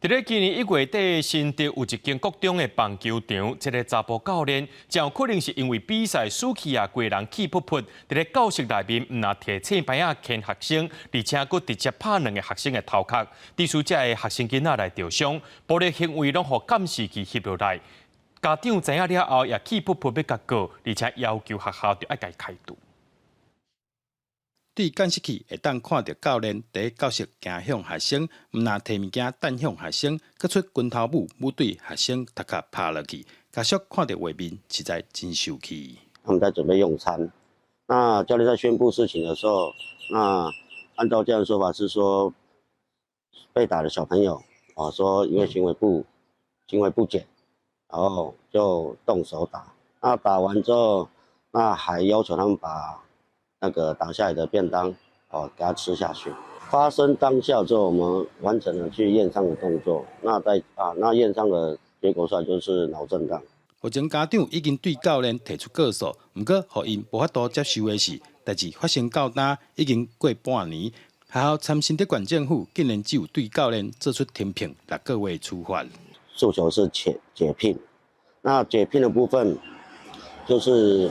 佇咧今年1月底，新竹有一間國中的棒球場，一个查埔教練，真有可能是因為比賽輸去啊，規人氣噗噗，佇咧教室內面毋但提刺鞭仔牽學生，而且閣直接拍兩个學生的頭殼，致使這个學生囡仔來著傷，暴力行為攏予監視器翕落來。家長知影了後，也氣噗噗欲共告，而且要求學校著愛共伊開除。對監視器會當看著教練佇教室驚向學生，毋但提物件擲向學生，閣出拳頭舞舞對學生頭殼拍落去。家屬看著畫面，實在真受氣。他們在準備用餐，那教練在宣布事情的時候，那按照這樣的說法是說，被打的小朋友啊，說因為行為不檢，然後就動手打。那打完之後，那還要求他們把那個打下來的便當，哦，給他吃下去。發生當下之後，我們完成了去驗傷的動作。那在啊，那驗傷的結果出來就是腦震盪。目前家長已經對教練提出告訴，毋過予𪜶無法度接受的是，代誌發生到今已經過半年，學校參新竹縣政府竟然只有對教練做出停聘6個月處罰。訴求是解聘，那解聘的部分就是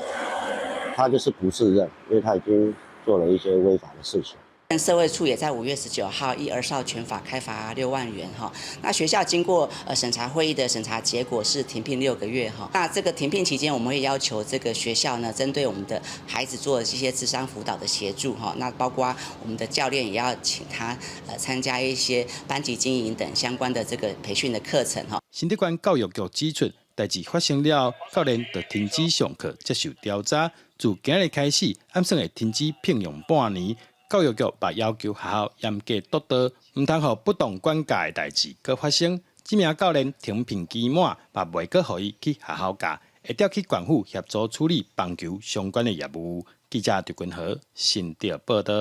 他就是不適任，因為他已經做了一些違法的事情。社會處也在5月19號依兒少權法開罰6萬元哈。那學校經過審查會議的審查結果是停聘6個月哈。那這個停聘期間，我們會要求這個學校呢，針對我們的孩子做這些諮商輔導的協助哈。那包括我們的教練也要請他參加一些班級經營等相關的這個培訓的課程哈。新竹縣教育局指出，代誌發生了後，教練就停止上課，接受調查。自今日開始，按算會停止聘用半年。教育局嘛要求學校嚴格督導，毋通予不當管教的代誌閣發生。這名教練停聘期滿，嘛袂閣予伊去學校教，會調去縣府協助處理棒球相關的業務。記者陳君和新竹報導。